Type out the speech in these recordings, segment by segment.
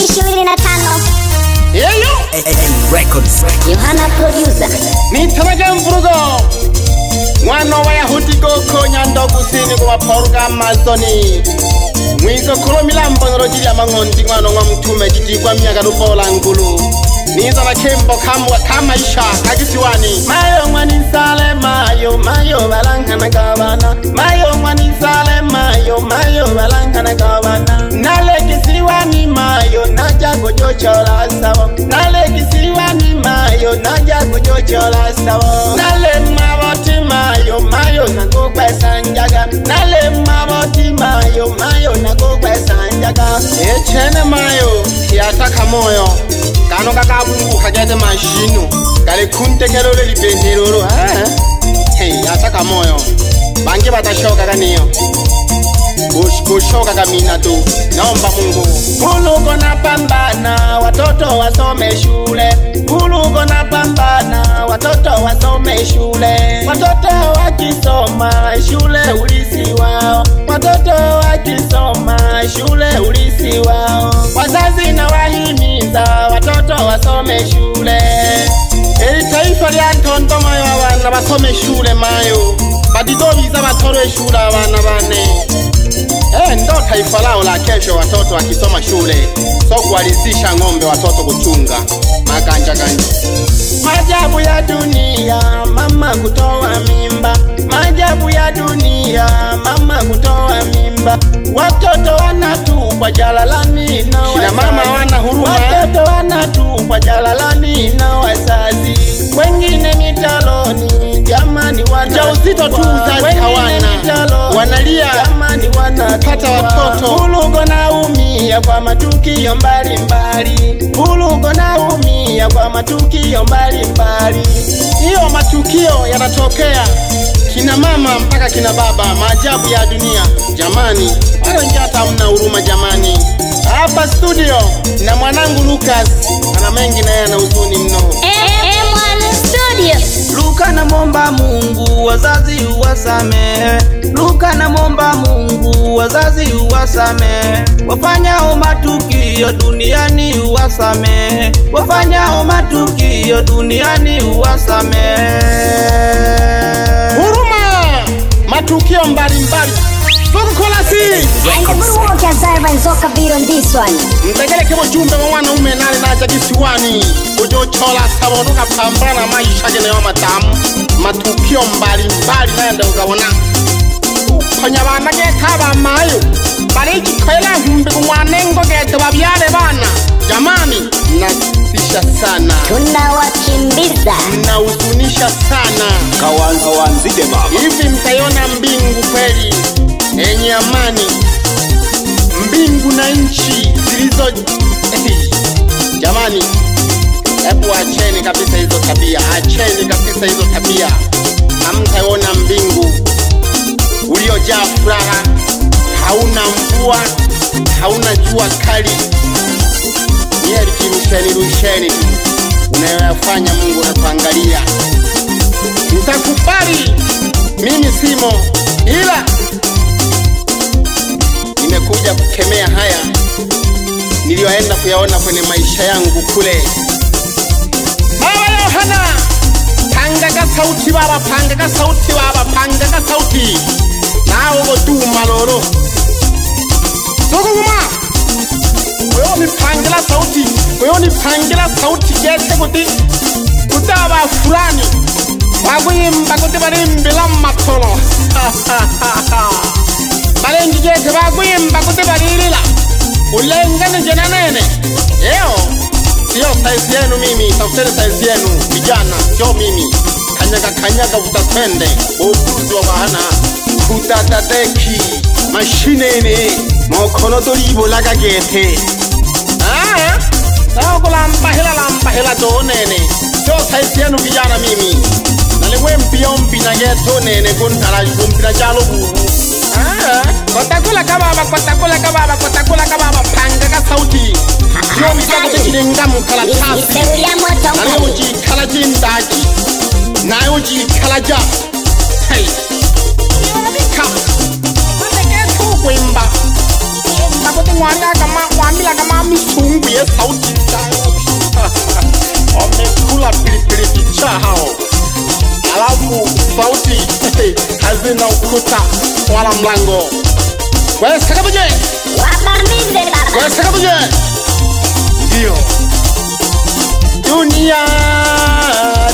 2025. Yeyo Records Yohana producer. Nitanaga mvurugo mwana wa Yahudi goko nyando kusini kwa paruga Amazoni. Mwizo kuro milambo noroji ya mangondi mwana wa mtume jijigwa miaka rubola ngulu. Niza na kembo kamwa kama isha kagisiwani. Mayo mwanisale mayo mayo balangana gabana. Mayo mwanisale mayo mayo balangana gabana. Nale kisiwani mayo naja kujochola sawa. Nale kisiwani mayo naja kujochola sawa. Nale maboti mayo mayo nakupesa njaga. Nale maboti mayo mayo nakupesa njaga. Echene mayo yataka moyo. Kano kakabungu kagete mashino kale kuntekelole lipendelolo hey ataka moyo bange batashoka kaniyo kushoka kamina tu. Naomba Mungu Bulugo na pambana watoto wasome shule. Bulugo na pambana watoto wasome shule. Watoto wakisoma shule ulisi wao. Watoto wakisoma shule ulisi wao. Wazazi na wahimiza watoto wasome shule. Eli taifa lya ntondo mayo abana basome shule mayo. Badidobiza batore shule abana bane. Ndo taifa lao la kesho watoto wakisoma shule. So kuwalisisha ng'ombe watoto kuchunga maganja ganja. Maajabu ya dunia mama kutoa mimba. Maajabu ya dunia mama kutoa mimba. Watoto wanatupwa jalalani na wazazi. Mama wana huruma. Watoto wanatupwa jalalani na wazazi. Wengine mitaloni jamani wana uzito tu uzazi hawana. Wanalia jamani wanapata watoto. Bulugo naumia kwa matukio mbalimbali. Bulugo naumia kwa matukio mbalimbali. Hiyo matukio yanatokea kina mama mpaka kina baba. Maajabu ya dunia jamani. Hayo njata hamna huruma jamani. Hapa studio na mwanangu Lucas ana mengi na yeye ana huzuni mno. M1 Studio. Luka na momba Mungu wazazi uwasamehe. Luka na momba Mungu wazazi uwasamehe. Wafanyao matukio duniani uwasamehe. Wafanyao matukio duniani uwasamehe. Huruma matukio mbalimbali. Mtegele kemo jumbe wa wanaume nale naja kisiwani. Ujochola sabonuka pambana maisha genewa matamu. Matukio mbalimbali naenda ukawona. Uponya bana geta mayo. Bariki kwela humbe kumwanengo gete babyale bana. Jamani, mnatisha sana. Tunawakimbiza. Mnahuzunisha sana. Kawanzide baba. Hivi mtaiona mbingu kweli enye amani. Mbingu na nchi zilizo jamani, hebu acheni kabisa hizo tabia. Acheni kabisa hizo tabia. Hamtaona mbingu uliojaa furaha, hauna mvua, hauna jua kali. Niye kirusheni rusheni unayoyafanya Mungu anatuangalia. Nitakubali mimi simo, ila nimekuja kukemea haya niliyoenda kuyaona kwenye maisha yangu kule. Baba Yohana, panga sauti baba, panga sauti baba, panga sauti. Nawo goduma lolo. Sokuma. Wewe nipangila sauti, wewe nipangila sauti gete kuti kutaba fulani. Baguyimba kuti balimbila makolo. Balengi gete baguyimba kuti balilila. Ulengane jena nene. Eo, sio size yenu mimi, tafuteni size yenu vijana, sio mimi. Kanyaga kanyaga utatwende, ukuzi wa bahana. Kutatateki, mashine ni mokono toribo laga gete. Ah, sao lamba hela lamba hela do nene. Sio size yenu vijana mimi. Nalewe mpiombi na geto nene kuntara kumpira jalo bubu. Ah, kotakula kababa, kotakula kababa, kotakula kababa, panga ka sauti. Yo mitako tekilenga mkalatasi. Nayo jikala jindaji. Nayo jikala ja. Hey. Ka. Mane geto kuimba. Makote ngwanga kama Nakwambia kama misungu ya sauti tayo. Wamekula pilipili kichaa hao. Alafu sauti hazina ukuta wala mlango. Wewe sakabuje? Wabamize baba. Wewe sakabuje? Ndio. Dunia,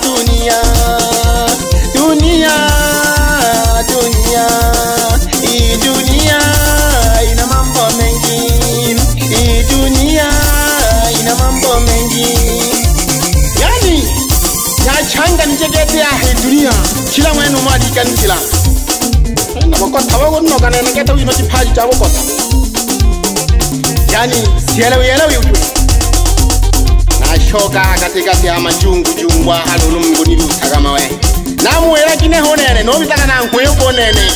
dunia, dunia, dunia. Hii dunia ina mambo mengi. Hii dunia ina mambo mengi. Yani yachanga njegete ya hii dunia. Kila mwenu mwadika nkila. Bokota wago nogana ngeta wino chipaji cha bokota. Yani sielewi elewi ujue. Nashoka katikati ya majungu jungwa halulu mngoni lutagama we. Namuwela kine honene no bitaka na nkweyo bonene.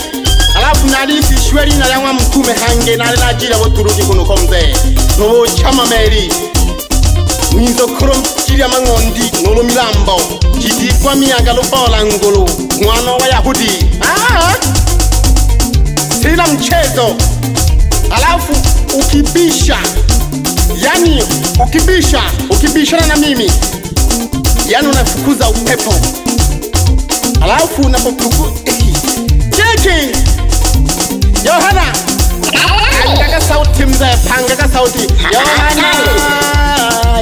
Alafu nalisi shweli na yangwa mtume hange na najira boturuki kuno komze. No chama meri. Mwizo kuro kirya mangondi nolo milambo. Jidikwa miyaga lubola ngulu. Mwana wa Yahudi. Ah! Sila mchezo. Alafu ukibisha. Yani ukibisha, ukibishana na mimi, yani unafukuza upepo. Alafu unapofukuza Jeki Yohana panga sauti mzee, panga sauti. Yohana,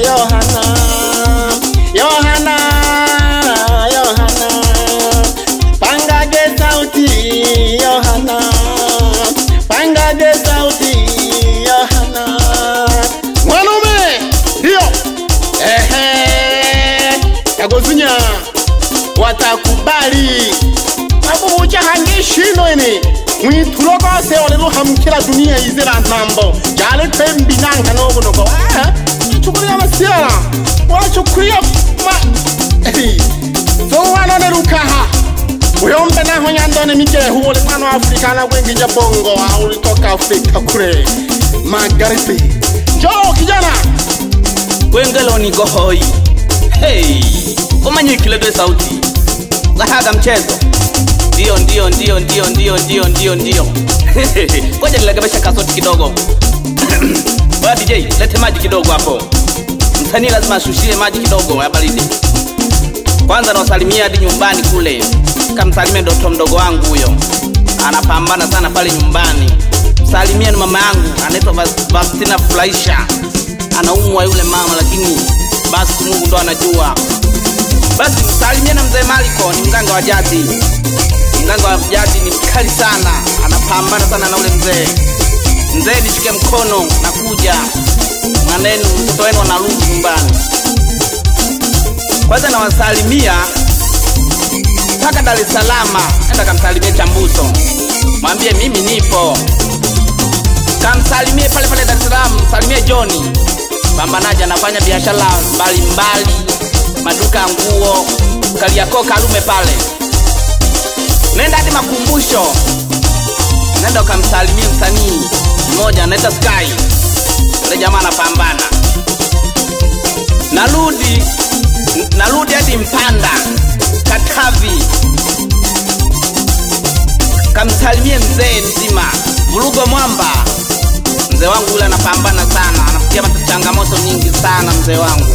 Yohana, Yohana, Yohana, panga sauti Yohana, panga sauti Yohana. Mwanaume ndio ehe yagozunya watakubali abubucha hangishino ini mwitulogo se oleluhamkila dunia izira nambo jale twembi nanka nogo nogo ah chukulia masiala wachukulia ma so wanone lukaha uyombe naho nyandone mikele huole mwana wa Afrika na kwengija bongo au ulitoka Afrika kule magharibi. Njoo kijana. Wengelo ni gohoi. Hey, umanyikile dwe sauti. Lahaga mchezo. Ndio ndio ndio ndio ndio ndio ndio ndio. Ngoja nilegebesha kasoti kidogo. Bwana DJ, lete maji kidogo hapo. Msanii lazima ashushie maji kidogo ya baridi. Kwanza nawasalimia hadi nyumbani kule. Kamsalimie ndoto mdogo wangu huyo. Anapambana sana pale nyumbani. Salimia ni mama yangu anaitwa Vastina Fulaisha. Anaumwa yule mama lakini basi Mungu ndo anajua. Basi msalimie na mzee Maliko, ni mganga wa jadi. Mganga wa jadi ni mkali sana, anapambana sana na ule mzee. Mzee nishike mkono nakuja. Mwanenu mtoto wenu anarudi nyumbani. Kwanza nawasalimia mpaka Dar es Salaam. Enda kamsalimie Chambuso. Mwambie mimi nipo. Kamsalimie pale pale Dar es Salaam, msalimie Johnny. Pambanaji anafanya biashara mbalimbali, maduka nguo, Kariakoo Karume pale. Nenda hadi makumbusho. Nenda ukamsalimie msanii mmoja anaitwa Sky. Yule jamaa anapambana. Narudi hadi Mpanda, Katavi. Kamsalimie mzee mzima, Vurugo Mwamba. Mzee wangu yule anapambana sana, anapitia changamoto nyingi sana mzee wangu.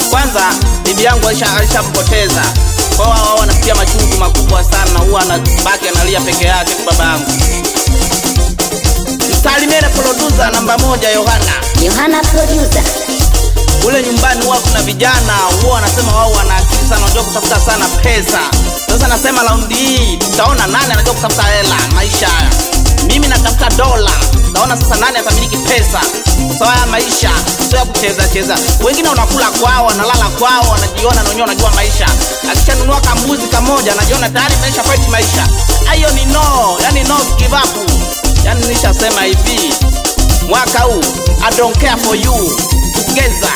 Kwanza bibi yangu alishampoteza. Kwa hiyo wao wanapitia machungu makubwa sana, huwa anabaki analia peke yake baba yangu. Msalimie na producer namba 1 Yohana. Yohana producer. Ule nyumbani huwa kuna vijana huwa wanasema wao wana akili sana, wanajua kutafuta sana pesa. Sasa nasema raundi hii tutaona nani anajua kutafuta hela maisha haya. Mimi natafuta dola. Naona sasa nani atamiliki pesa. Sawa ya maisha, sio ya kucheza cheza. Wengine wanakula kwao, wanalala kwao, wanajiona na wenyewe wanajua maisha. Akishanunua kambuzi kamoja anajiona tayari maisha fight maisha. Hayo ni no, yani no give up. Yani nishasema hivi, mwaka huu I don't care for you. Together.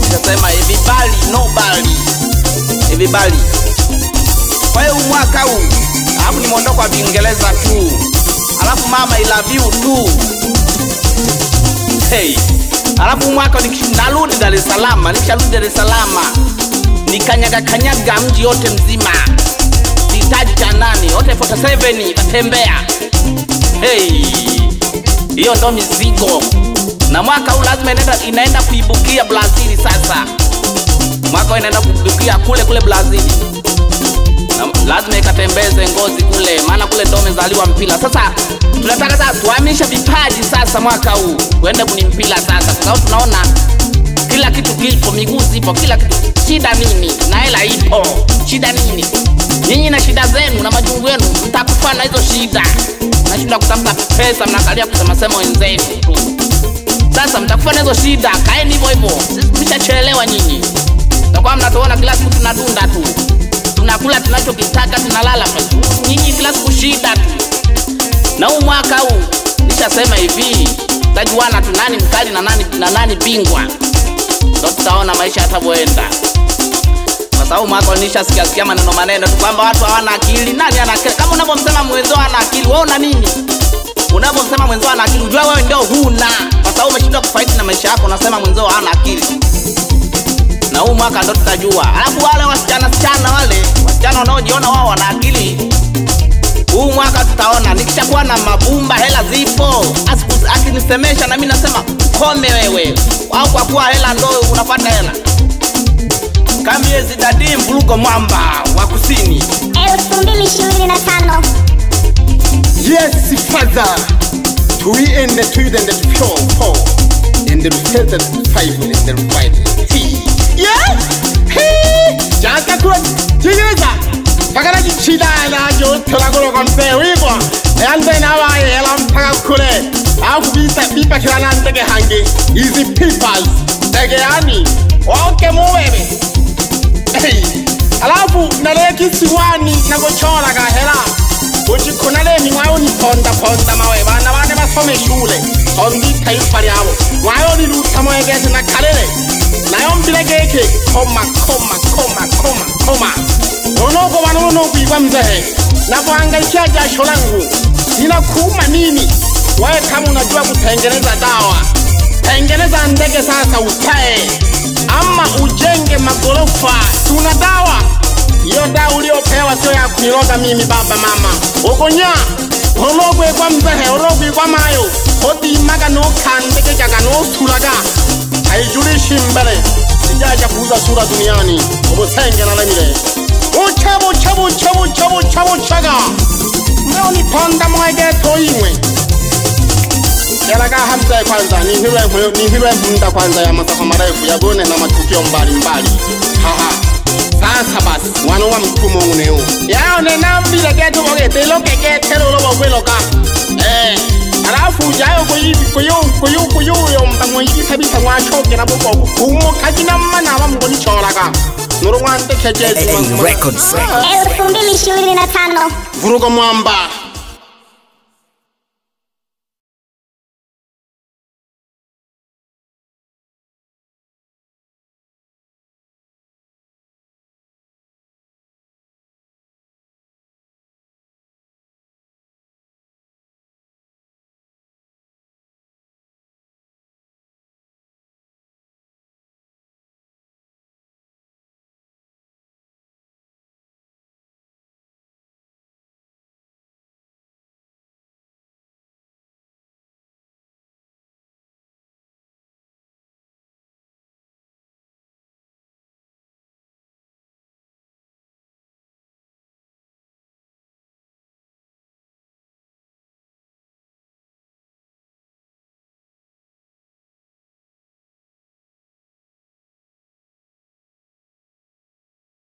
Nishasema hivi bali no bali. Hivi bali. Kwa hiyo mwaka huu alafu ni mwondoko wa Kiingereza tu. Alafu mama I love you tu. Hey. Alafu mwaka narudi Dar es Salaam, nikisharudi Dar es Salaam nikanyaga kanyaga mji yote mzima. Sitaji cha nani, yote 47 natembea. Hey. Hiyo ndo mizigo. Na mwaka huu lazima inaenda kuibukia Brazil sasa. Mwaka huu inaenda kuibukia kule kule Brazil. Na lazima ikatembeze ngozi kule, maana kule ndo umezaliwa mpira. Sasa tunataka sasa tuhamishe vipaji sasa mwaka huu. Tuende kuni mpira sasa. Kwa sababu tunaona kila kitu kipo, miguu zipo, kila kitu. Shida nini? Na hela ipo. Shida nini? Nyinyi na shida zenu na majungu yenu mtakufa na hizo shida. Nashinda kutafuta pesa, mnakalia kusema sema wenzenu tu. Sasa mtakufa na hizo shida, kaeni hivyo hivyo. Sisi tumeshachelewa nyinyi. Mtakuwa mnatuona kila siku tunadunda tu. Tunakula tunachokitaka, tunalala tu. Nyinyi kila siku shida tu. Na huu mwaka huu nishasema hivi, tajuana tu nani mkali na nani bingwa. Ndio tutaona maisha yatavyoenda. Kwa sababu mwaka nishasikia maneno tu kwamba watu hawana akili. Nani ana akili? Kama unavyomsema mwenzao ana akili, wewe una nini? Unavyomsema mwenzao ana akili, unajua wewe ndio huna. Kwa sababu umeshindwa kufight na maisha yako, unasema mwenzao hana akili. Na huu mwaka ndio tutajua. Alafu wale wasichana wale, wasichana wanaojiona wao wana akili. Huu mwaka tutaona nikishakuwa na mabumba, hela zipo. Akinisemesha na mimi nasema kome wewe. Au kwa kuwa hela ndio unapata hela. Kamiezi Dadi Mvulugo mwamba wa kusini 2025. Yes, father. 3 and 2 and 4 4 and the 7 5 and the 5. Yes. Hey, jaka kwa jigeza. Pakala chida na jo tola ko konse wibo. Ande na wa hela mpaka kule. Au kubisa pipa kila na ndege hangi. Easy papers. Ndege yani. Okay muwewe. Hey, alafu naleki siwani na kuchora kahela. Uchikuna le mwayo ni ponda ponda mawe bana bana basome shule. Ondi taifa yao. Mwayo ni luta mwegeze na kalele. Nayo mbile keke koma koma koma koma koma. Onoko wanono kuigwa mzehe. Na kuangalia jasho langu. Ninakuuma nini? Wewe kama unajua kutengeneza dawa, tengeneza ndege sasa upae. Ama ujenge magorofa. Tuna dawa. Hiyo dawa uliopewa sio ya kuniroga mimi baba mama. Okonya. Orogwe kwa mzehe, orogwe kwa mayo. Odi maga no kandege jaga no suraga. Haijulishi mbele. Sijaja kuuza sura duniani. Obosenge na lemile. Ucha bucha bucha bucha bucha buchaga. Leo ni ponda mwege toimwe. Yalaga hamza kwanza ni hirwe munda kwanza ya masafa marefu ya gone na matukio mbalimbali. Haha. Sasa basi mwana wa mtumo uneo. Yao ne nambile getu boge loke getero lobo kweloka. Alafu jayo koyo yomba mwi sabisa mwachoke na boko kumo kajina mana wa mboni choraga. Nuru wante keje Records 2025. Vurugo mwamba.